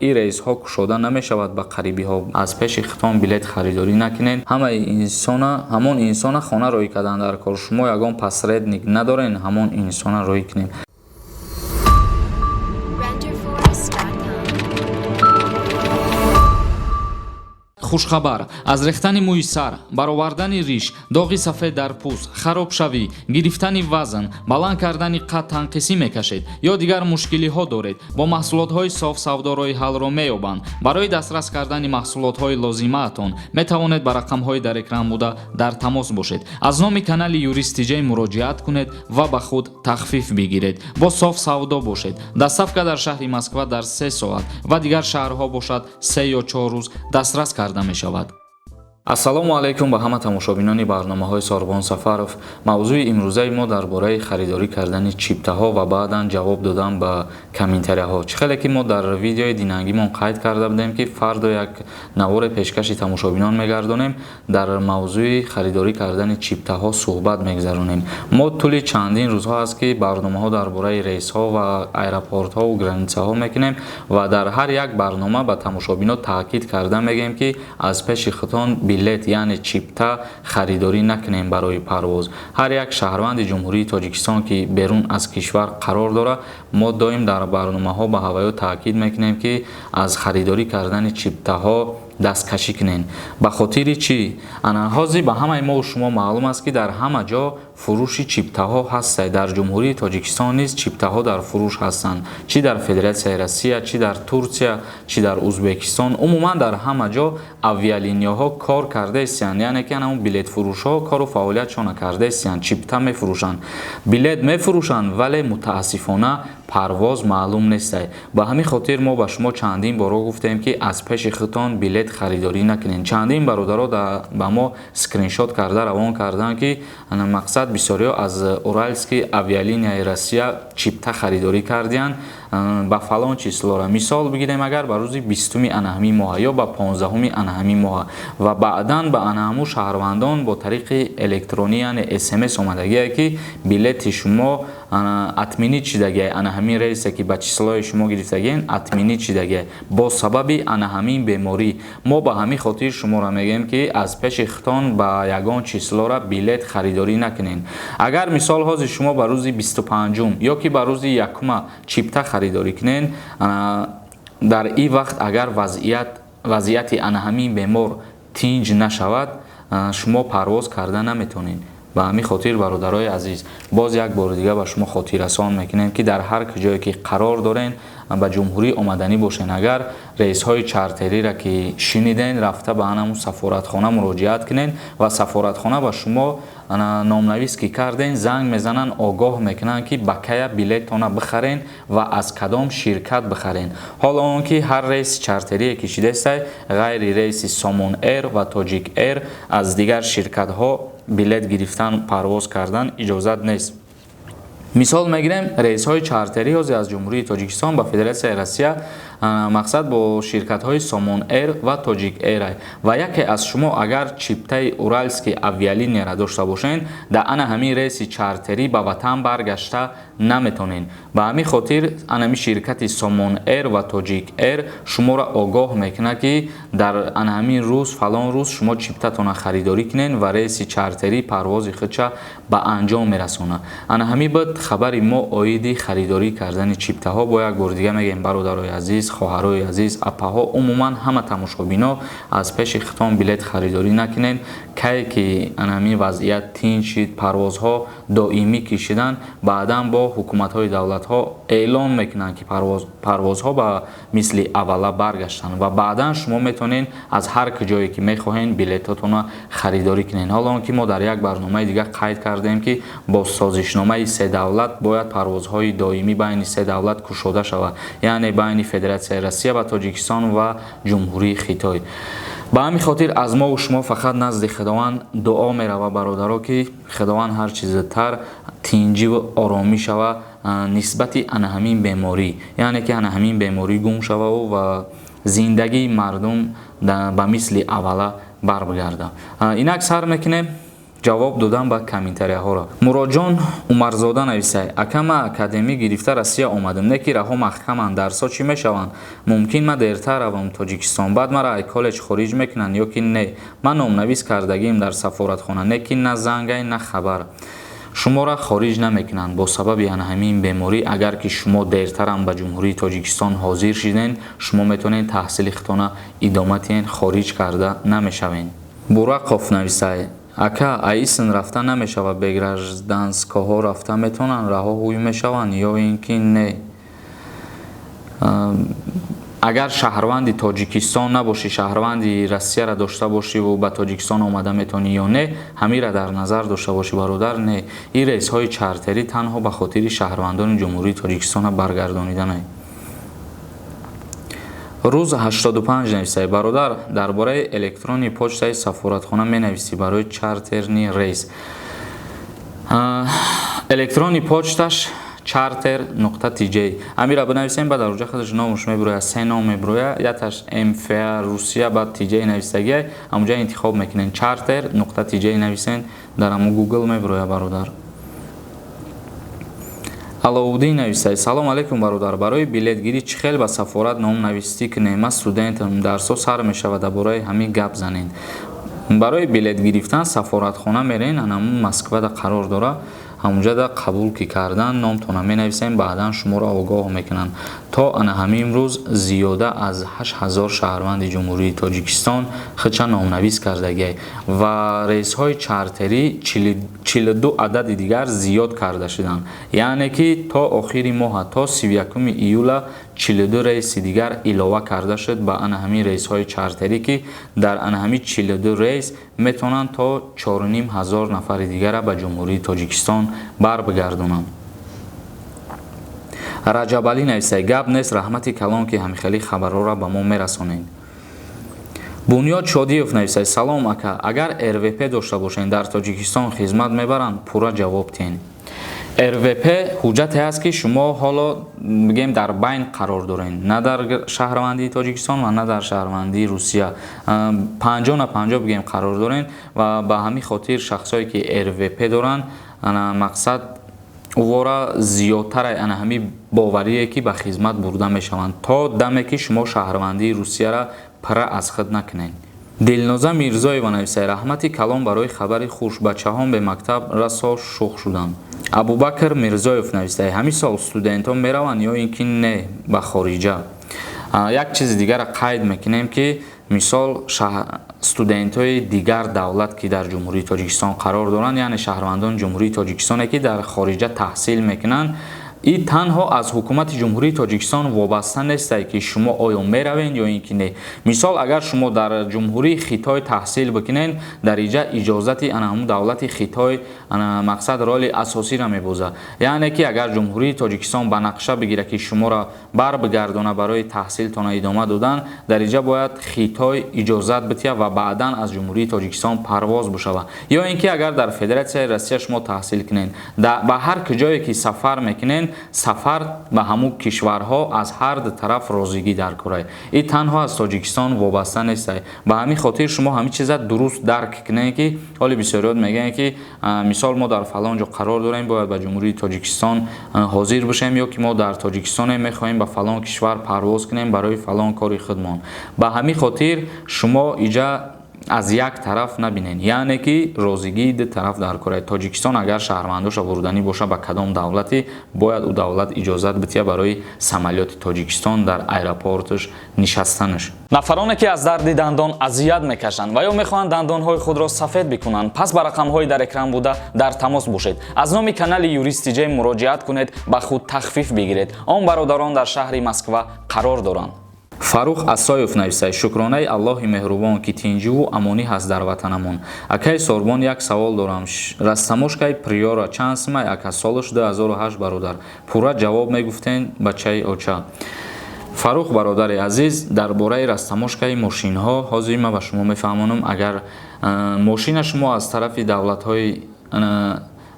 Ин рейсҳо кушода намешавад ба қарибиҳо. Аз пеши худтон билет харидорӣ накунед. Ҳамаи инсона, ҳамон инсона хона роҳӣ кардан дар кор. Шумо ягон посредник надорен, ҳамон инсона роҳӣ кунед. Renderforest.com. Хушхабар: аз рехтани мӯи сар, баровардани риш, доғи сафед дар пӯст, харобшавӣ, гирифтани вазн, баланд кардани қад танқисӣ мекашед ё дигар мушкилиҳо доред, бо маҳсулотҳои Соф Савдо роҳи ҳаллро меёбанд. Барои дастрас кардани маҳсулотҳои лозимаатон метавонед ба рақамҳои дар экран буда дар тамос бошед. Аз номи канали Юрист Тиҷей муроҷиат кунед ва ба худ тахфиф бигиред. Бо Соф Савдо бошед. Доставка дар шаҳри Москва дар 3 соат ва дигар шаҳрҳо бошад, 3 ё 4 рӯз дастрас карда мешавад. Ассалому алайкум ба ҳама тамошобинони барномаҳои Сорбон Сафаров. Мавзӯи имрӯзаи мо дар бораи харидорӣ кардани чиптаҳо ва баъдан ҷавоб додан ба комментарияҳо. Чӣ хеле ки мо дар видеои динангимон қайд карда будем, ки фардо як наворе пешкаши тамошобинон мегардонем, дар мавзӯи харидорӣ кардани чиптаҳо суҳбат мегузаронем. Мо тӯли чандин рӯзҳо аст, ки барномаҳо дар бораи рейсҳо ва аэропортҳову границаҳо мекунем ва дар ҳар як барнома ба тамошобинон таъкид карда мегӯем, ки аз пеши худтон билет, яъне чипта харидорӣ накунем барои парвоз. Ҳар як шаҳрванди Ҷумҳурии Тоҷикистон, ки берун аз кишвар қарор дорад, мо доим дар барномаҳо ба ҳаваё таъкид мекунем, ки аз харидорӣ кардани чиптаҳо дасткашӣ кунед. Ба хотири чӣ? Ана ҳозир ба ҳамаи мо шумо маълум аст, ки дар ҳама ҷо фурӯши чиптаҳо ҳастад. Дар Ҷумҳурии Тоҷикистон низ чиптаҳо дар фурӯш ҳастанд, чӣ дар Федератсияи Россия, чӣ дар Турсия, чӣ дар Узбекистон, умуман дар ҳама ҷо авиалинияҳо кор кардаистиянд, яъне ки ҳамон билетфурӯшҳо кору фаъолиятшона кардаистиянд, чипта мефурӯшанд, билет мефурӯшанд, вале мутаассифона парвоз маълум нестай. Ба ҳамин хотир мо ба шумо чандин боро гуфтем, ки аз пеши худтон билет харидорӣ накунед. Чандин бародаро ба мо скриншот карда равон карданд, ки мақсад бисёриҳо аз Уральский авиалинияи Россия чипта харидорӣ кардиянд ба фалон числора, мисол бигирем, агар ба рӯзи 20-уми анаҳамин моҳа ё ба 15-уми анаҳамин моҳа, ва баъдан ба анаҳаму шаҳрвандон бо тариқи электронӣ, яъне СМС омадагие, ки билети шумо отменить шидагия, анаҳамин рейсе, ки ба числои шумо гирифтагиен, отменить шидагия бо сабаби анаҳамин беморӣ. Мо ба ҳамин хотир шуморо мегӯем, ки аз пеши худтон ба ягон числора билет харидорӣ накунед. Агар мисол ҳозир шумо ба рӯзи 25-ум ё ки ба рӯзи 1-ума чипта харидорӣ кунед, дар ин вақт агар вазъияти анаҳамин бемор тинҷ нашавад, шумо парвоз карда наметавонед. Ба ҳамин хотир, бародарои азиз, боз як бори дига ба шумо хотиррасон мекунем, ки дар ҳар ҷое ки қарор дорен, ба ҷумҳурӣ омаданӣ бошен, агар рейсҳои чартериро ки шиниден, рафта ба ҳамун сафоратхона муроҷиат кунед ва сафоратхона ба шумо номнавис ки карден, занг мезананд, огоҳ мекунанд, ки ба кая билеттона бихарен ва аз кадом ширкат бихарен. Ҳоло он ки ҳар рейси чартерие ки шидестай, ғайри рейси Сомон Эйр ва Тоҷик Эйр, аз дигар ширкатҳо билет гирифтан, парвоз кардан иҷозат нест. Мисол мегирем, рейсҳои чартерӣ ҳозир аз Ҷумҳурии Тоҷикистон ба Федератсияи Россия мақсад бо ширкатҳои Сомон Эйр ва Тоҷик Эйр. Ва яке аз шумо агар чиптаи Уральский авиалинияра дошта бошед, дар ана ҳамин рейси чартерӣ ба ватан баргашта наметонед. Ба ҳамин хотир анами ширкати Сомон Эйр ва Тоҷик Эйр шуморо огоҳ мекунад, ки дар ана ҳамин рӯз, фалон рӯз шумо чиптатонро харидорӣ кунед ва рейси чартерӣ парвози худша ба анҷом мерасонад. Ана ҳамин буд хабари мо оиди харидорӣ кардани чиптаҳо. Бо як бори дига мегӯем, бародарои азиз, хоҳарои азиз, апаҳо, умуман ҳама тамошобино, аз пеши худтон билет харидорӣ накунед. Кае ки ана ҳамин вазъият тинҷ шид, парвозҳо доимӣ кишидан, баъдан бо ҳукуматҳои давлатҳо эълон мекунанд, ки парвозҳо ба мисли аввала баргаштанд ва баъдан шумо метавонед аз ҳар куҷое ки мехоҳед билетотонро харидорӣ кунед. Ҳоло он ки мо дар як барномаи дигар қайд кардем, ки бо созишномаи се давлат бояд парвозҳои доимӣ байни се давлат кушода шавад, яъне байни Федератсияи Россия ва Тоҷикистон ва Ҷумҳурии Хитой. Ба ҳамин хотир аз мову шумо фақат назди Худованд дуо мерава, бародаро, ки Худованд ҳар чӣ зудтар тинҷиву оромӣ шава нисбати ана ҳамин беморӣ, яъне ки ана ҳамин беморӣ гум шававу ва зиндагии мардум ба мисли аввала барбигарда. Инак сар мекунем. Ҷавоб додан ба комментарияҳоро. Муроҷон Умарзода нависай: «Ака, ма академӣ гирифта Россия омадам, не ки раҳо маҳкаманд, дарсҳо чӣ мешаванд? Мумкин ма дертар равам Тоҷикистон, баъд мара ай коллеҷ хориҷ мекунанд ё ки не? Ман номнавис кардагием дар сафоратхона, не ки на зангай, на хабар». Шуморо хориҷ намекунанд бо сабаби ана ҳамин беморӣ. Агар ки шумо дертарам ба Ҷумҳурии Тоҷикистон ҳозир шиден, шумо метавонед таҳсили худтона идома диҳед, хориҷ карда намешавед. Бурақов нависай: «Ака, аисн рафта намешавад, бе гражданскоҳо рафта метавонанд, раҳо ҳуй мешаванд ё ин ки не?» Агар шаҳрванди Тоҷикистон набошӣ, шаҳрванди Россияро дошта бошиву ба Тоҷикистон омада метавонӣ ё не, ҳамира дар назар дошта бошӣ, бародар. Не, ин рейсҳои чартерӣ танҳо ба хотири шаҳрвандони Ҷумҳурии Тоҷикистона баргардониданай. Рӯз 85 нависай: «Бародар, дар бораи электронный почтаи сафоратхона менависӣ барои чартерный рейс?» Электронный почташ charter.tj. Амира бинависем, баъд дар уҷа худаш номуш мебирояд. Се ном мебирояд: яташ МФА Русия, баъд TJ нависагиай, ҳамуҷа интихоб мекунем. charter.tj нависен, дар ҳаму Google мебирояд, бародар. Алоуддин нависай: «Салом алейкум, бародар, барои билетгирӣ чӣ хел ба сафорат номнависӣ кунем? Ман студентам, дарсҳо сар мешавад, дар бораи ҳамин гап занед». Барои билет гирифтан сафоратхона мерен, анамун Москвада қарор дорад. Ҳамунҷада қабул ки кардан, номтона менависем, баъдан шуморо огоҳ мекунанд. То ана ҳамин рӯз зиёда аз 8000 шаҳрванди Ҷумҳурии Тоҷикистон худша номнавис кардагиай ва рейсҳои чартерӣ 42 адади дигар зиёд карда шуданд, яъне ки то охири моҳа, то 31 июла 42 рейси дигар илова карда шуд ба ана ҳамин рейсҳои чартерӣ, ки дар ана ҳамин 42 рейс метавонанд то 4500 нафари дигара ба Ҷумҳурии Тоҷикистон барбигардонанд. Раҷабалӣ нависай: «Гап нест, раҳмати калон, ки ҳамихелӣ хабарҳоро ба мо мерасонед». Бунёд Шодиев нависай: «Салом, ака, агар РВП дошта бошед, дар Тоҷикистон хизмат мебаранд? Пурра ҷавоб диҳед». РВП ҳуҷҷате аст, ки шумо ҳоло, бигем, дар байн қарор доред, на дар шаҳрвандии Тоҷикистон ва на дар шаҳрвандии Русия, 50 на 50, бигем, қарор доред. Ва ба ҳамин хотир шахсое ки РВП доранд, мақсад увора зиёдтар ана ҳамин боварие, ки ба хизмат бурда мешаванд, то даме ки шумо шаҳрвандии Русияра пурра аз худ накунед. Дилноза Мирзоева нависай: «Раҳмати калон барои хабари хуш, бачаҳом бе мактаб расо шух шуданд». Абубакр Мирзоев навистай: «Ҳамин сол студентҳо мераванд ё ин ки не ба хориҷа?» Як чизи дигарро қайд мекунем, ки мисол студентҳои дигар давлат, ки дар Ҷумҳурии Тоҷикистон қарор доранд, яъне шаҳрвандони Ҷумҳурии Тоҷикистоне, ки дар хориҷа таҳсил мекунанд, и танҳо аз ҳукумати Ҷумҳурии Тоҷикистон вобаста нестае, ки шумо оё меравед ё ин ки не. Мисол, агар шумо дар Ҷумҳурии Хитой таҳсил бикунед, дар иҷа иҷозати ана ҳамун давлати Хитой мақсад роли асосиро мебозад. Яъне ки агар Ҷумҳурии Тоҷикистон ба нақша бигирад, ки шуморо барбигардона барои таҳсилтона идома додан, дар иҷа бояд Хитой иҷозат битиҳад ва баъдан аз Ҷумҳурии Тоҷикистон парвоз бишавад. Ё ин ки агар дар Федератсияи Россия шумо таҳсил кунед, ба ҳар куҷое ки сафар мекунед, сафар ба ҳамун кишварҳо аз ҳар ду тараф розигӣ дар кора. И танҳо аз Тоҷикистон вобаста нестай. Ба ҳамин хотир шумо ҳамин чиза дуруст дарк кунед, ки ҳоли бисёриёт мегӯянд, ки мисол мо дар фалон ҷо қарор дорем, бояд ба Ҷумҳурии Тоҷикистон ҳозир бошем, ё ки мо дар Тоҷикистонем, мехоҳем ба фалон кишвар парвоз кунем барои фалон кори худмон. Ба ҳамин хотир шумо иҷа аз як тараф набинед, яъне ки розигии ду тараф дар кора. Тоҷикистон агар шаҳрвандоша бурданӣ боша ба кадом давлате, бояд ӯ давлат иҷозат битиҳад барои самолёти Тоҷикистон дар аэропорташ нишастанаш. Нафароне, ки аз дарди дандон азият мекашанд ва ё мехоҳанд дандонҳои худро сафед бикунанд, пас ба рақамҳои дар экран буда дар тамос бошед. Аз номи канали Юрист ТҶ муроҷиат кунед, ба худ тахфиф бигиред. Он бародарон дар шаҳри Москва қарор доранд. Фарух Асоев нависай: «Шукронаи Аллоҳи меҳрубон, ки тинҷиву амонӣ ҳаст дар ватанамон. Акаи Сорбон, як савол дорам: растаможкаи Приора чанд сумай, ака, солаш 2008?» Бародар, пурра ҷавоб мегуфтен, бачаи оча. Фарух, бародари азиз, дар бораи растаможкаи мошинҳо ҳозир ман ба шумо мефаҳмонам. Агар мошина шумо аз тарафи давлатҳои,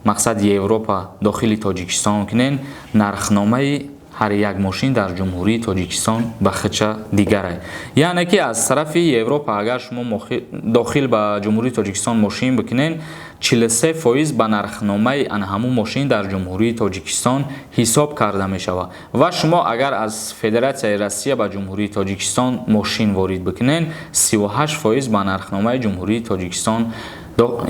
мақсад, Европа дохили Тоҷикистон кунен, нархномаи Ҳар як мошин дар Ҷумҳурии Тоҷикистон ба худша дигарай. Яъне ки аз тарафи Европа агар шумо дохил ба Ҷумҳурии Тоҷикистон мошин бикунен, 43% ба нархномаи ана ҳамун мошин дар Ҷумҳурии Тоҷикистон ҳисоб карда мешавад. Ва шумо агар аз Федератсияи Россия ба Ҷумҳурии Тоҷикистон мошин ворид бикунен, 38% ба нархномаи Ҷумҳурии Тоҷикистон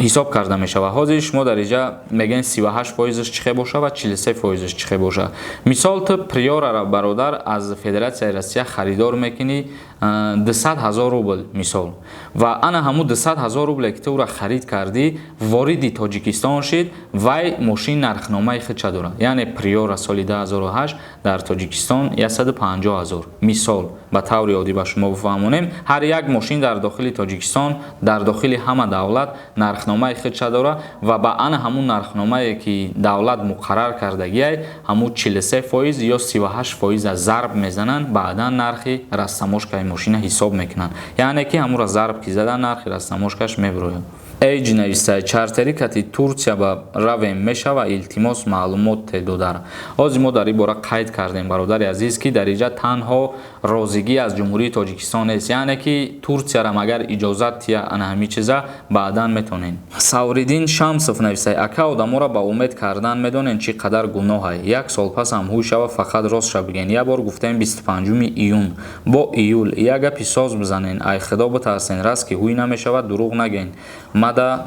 ҳисоб карда мешавад. Ҳозир шумо дар инҷа мегӯед, 38 фоизаш чӣ хел боша ва 43 фоизаш чӣ хел боша. Мисол, ту Приорара, бародар, аз Федератсияи Россия харидор мекунӣ 200 000 рубл, мисол, ва ана ҳамун 200 000 рубле ки ту ӯра харид кардӣ, вориди Тоҷикистон шид, вай мошин нархномаи худша дорад. Яъне Приора соли 2008 дар Тоҷикистон 150 ҳазор, мисол, ба таври оддӣ ба шумо бифаҳмонем. Ҳар як мошин дар дохили Тоҷикистон, дар дохили ҳама давлат нархномаи худша дорад ва ба ана ҳамун нархномае ки давлат муқаррар кардагиай, ҳамун 43% ё 38 фоиза зарб мезананд, баъдан нархи растаможкаи мошина ҳисоб мекунанд. Яъне ки ҳамура зарб ки задан, нархи растаможкаш мебирояд. Эйҷ навистай: чартери кати Турсия ба равем мешава? Илтимос, маълумот додар. Ҳозир мо дар ин бора қайд кардем, бародари азиз, ки дар инҷа танҳо розигӣ аз Ҷумҳурии Тоҷикистон нест. Яъне ки Турсиярам агар иҷозат тия, ана ҳамин чиза баъдан метонем. Савриддин Шамсов навистай: ака, одаморо ба умед кардан медонен чӣ қадар гуноҳай? Як сол пас ҳам ҳуй шава, фақат ростша бигӯен. Як бор гуфтем 25 июн, бо июл. Як гапи соз бизанен, ай худо битарсен. Раст ки ҳуй намешавад, дурӯғ нагӯен. Мада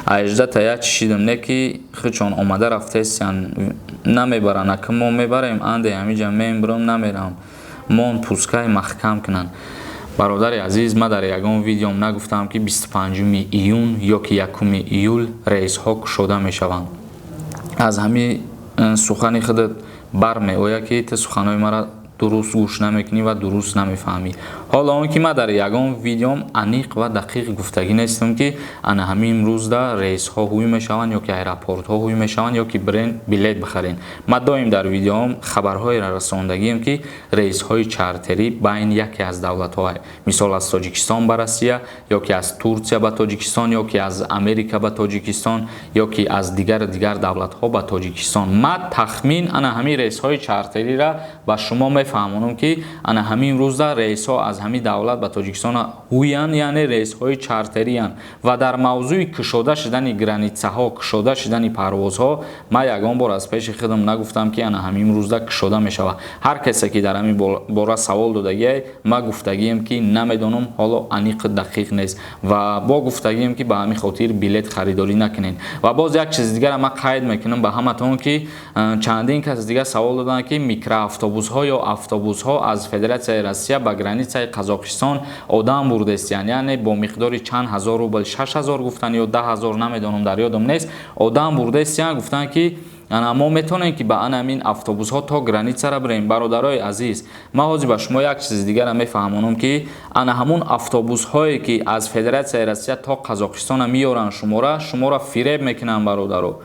аждата як чишидам, не ки худшон омада рафтесиян, намебаранд. Ака, мо мебарем, анде ҳамиҷа мембурам, намерам, мон пускай маҳкам кунанд. Бародари азиз, ман дар ягон видеом нагуфтам, ки 25 июн ё ки 1 июл рейсҳо кушода мешаванд. Аз ҳамин сухани худат бармеояд, ки ту суханҳои маро дуруст гӯш намекунӣ ва дуруст намефаҳмӣ. Ҳоло он ки ман дар ягон видеом аниқ ва дақиқ гуфтагӣ нестам, ки ана ҳамин рӯзда рейсҳо ҳуй мешаванд ё ки аэропортҳо ҳуй мешаванд, ё ки бирен билет бихарен. Ман доим дар видеоам хабарҳоеро расондагием, ки рейсҳои чартерӣ байни яке аз давлатҳо, мисол, аз Тоҷикистон ба Россия, ё ки аз Турсия ба Тоҷикистон, ё ки аз Америка ба Тоҷикистон, ё ки аз дигару дигар давлатҳо ба Тоҷикистон. Ман тахмин ана ҳамин рейсҳои чартериро ба шумо мефаҳмонам, ки ана ҳамин рӯзда рейсҳо аз ҳамин давлат ба Тоҷикистон ҳуянд, яъне рейсҳои чартериянд. Ва дар мавзӯи кушода шудани границаҳо, кушода шудани парвозҳо, ман ягон бор аз пеши худам нагуфтам, ки ана ҳамин рӯзда кушода мешавад. Ҳар касе ки дар ҳамин бора савол додагиай, ман гуфтагием, ки намедонам, ҳоло аниқу дақиқ нест, ва бо гуфтагием, ки ба ҳамин хотир билет харидорӣ накунед. Ва боз як чизи дигара ман қайд мекунам ба ҳаматон, ки чандин кас дигар савол доданд, ки микроавтобусҳо ё автобусҳо аз Федератсияи Россия ба границаи Қазоқистон одам бурдестиянд, яъне бо миқдори чанд ҳазор рубл, 6000 гуфтанд ё 10 000, намедонам, дар ёдам нест, одам бурдестиянд. Гуфтанд, ки ана мо метавонем, ки ба ана ҳамин автобусҳо то границара бирем. Бародарои азиз, ман ҳозир ба шумо як чизи дигара мефаҳмонам, ки ана ҳамун автобусҳое ки аз Федератсияи Россия то Қазоқистона меёранд шумора, шуморо фиреб мекунанд, бародаро.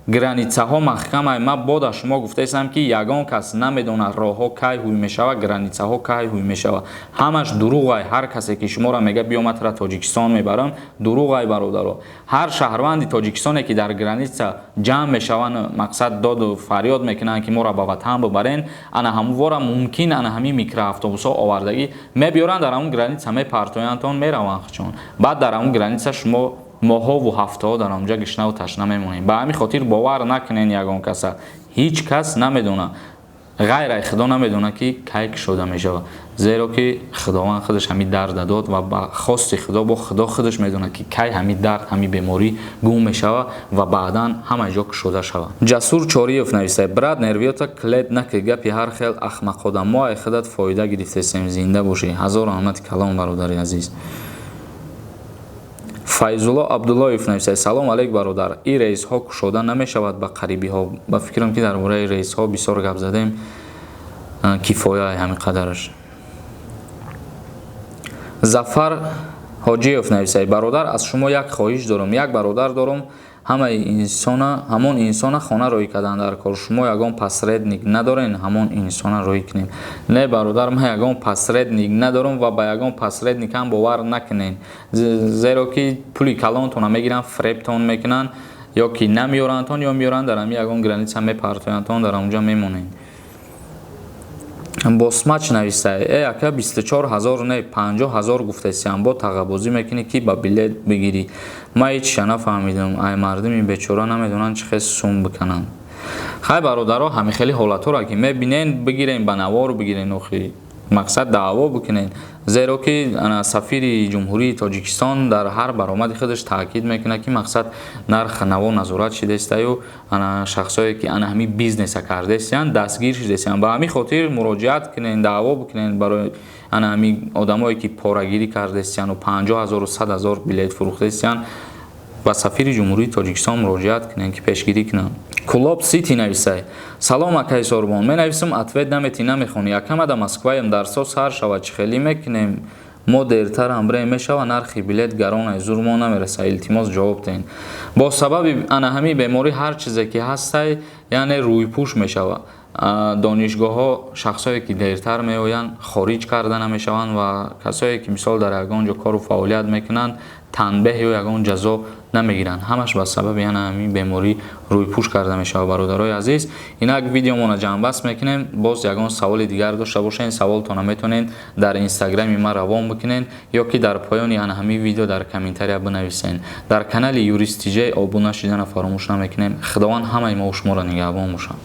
Границаҳо маҳкамай. Ман бода шумо гуфтаистам, ки ягон кас намедонад, роҳҳо кай ҳуй мешавад, границаҳо кай ҳуй мешавад. Ҳамаш дурӯғай. Ҳар касе ки шуморо мега, биё, ман тура Тоҷикистон мебарам, дурӯғай, бародаро. Ҳар шаҳрванди тоҷикистоне ки дар граница ҷамъ мешаванд, мақсад, доду фарёд мекунанд, ки моро ба ватан бибарен, ана ҳамвора мумкин ана ҳамин микроавтобусҳо овардагӣ мебиёранд, дар ҳамун граница мепартояндтон, мераванд чон. Баъд дар ҳамун граница шумо моҳову ҳафтаҳо дар онҷа гишнаву ташна мемонед. Ба ҳамин хотир бовар накунен ягон каса. Ҳеҷ кас намедонад, ғайр ай худо намедонад, ки кай кушода мешавад, зеро ки Худованд худаш ҳамин дарда дод ва ба хости Худо бо Худо худаш медонад, ки кай ҳамин дард, ҳамин беморӣ гум мешавад ва баъдан ҳама ҷо кушода шавад. Ҷасур Чориев нависад: брат, нервиёта клет наки, гапи ҳар хел ахмақода, мо ай худат фоида гирифтесем, зинда бошӣ. Ҳазор раҳмати калом, бародари азиз. Файзулло Абдуллоев нависад: салом алейк, бародар, ин рейсҳо кушода намешавад ба қарибиҳо? Ба фикрам, ки дар бораи рейсҳо бисёр гап задем, кифоя ҳамин қадараш. Зафар Ҳоҷиев нависад: бародар, аз шумо як хоҳиш дорам. Як бародар дорам, ҳамаи инсона, ҳамон инсона хона роҳӣ кардан дар кор. Шумо ягон посредник надорен, ҳамон инсона роҳӣ кунем? Не, бародар, ман ягон посредник надорам ва ба ягон посредник ҳам бовар накунен, зеро ки пули калонтона мегиранд, фиребтон мекунанд, ё ки намеёрандтон, ё меёранд, дар ҳамин ягон граница мепартояндтон, дар онҷа мемонед. Босмач нависай: «Э ака, 24 000 не, 50 000 гуфтесиям, бо тағабозӣ мекунӣ, ки ба билет бигирӣ. Ман ҳечша нафаҳмидам. Ай мардуми бечора намедонанд, чӣ хел сум бикунанд». Хай, бародаро, ҳамин хели ҳолатҳоро ки мебинен, бигирен, ба навор бигирен, охи мақсад даъво бикунед, зеро ки сафири Ҷумҳурии Тоҷикистон дар ҳар баромади худаш таъкид мекунад, ки мақсад нарх наво назорат шидастаю шахсое ки ана ҳамин бизнеса кардесиянд, дастгир шидесиянд. Ба ҳамин хотир муроҷиат кунен, даъво бикунен барои ана ҳамин одамое ки порагирӣ кардесияну 50 000-у 100 000 билет фурӯхтесиянд. Ба сафири Ҷумҳурии Тоҷикистон муроҷиат кунем, ки пешгирӣ кунанд. Кулоб Сити нависай: «Салом, акаи Сорбон, менависам, ответ наметӣ, намехонӣ. Якамада Москваем, дарсо сар шавад, чӣ хелӣ мекунем? Мо дертарам бирем, мешава? Нархи билет гаронай, зур мо намереса. Илтимос, ҷавоб диҳен». Бо сабаби ана ҳамин беморӣ ҳар чизе ки ҳастай, яъне рӯйпӯш мешава. Донишгоҳҳо шахсое ки дертар меоянд, хориҷ карда намешаванд ва касое ки мисол дар ягон ҷо кору фаъолият мекунанд, танбеҳ ё ягон ҷазо намегиранд. Ҳамаш ба сабаби яна ҳамин беморӣ рӯйпӯш карда мешавад. Бародарои азиз, инак видеомонро ҷамъбаст мекунем. Боз ягон саволи дигар дошта бошед, саволтонро метавонед дар инстаграми ман равон бикунед ё ки дар поёни ана ҳамин видео дар комментария бинависед. Дар канали Юрист Тиҷей обуна шидана фаромӯш намекунем. Худованд ҳамаи мо шуморо нигаҳбон бошад.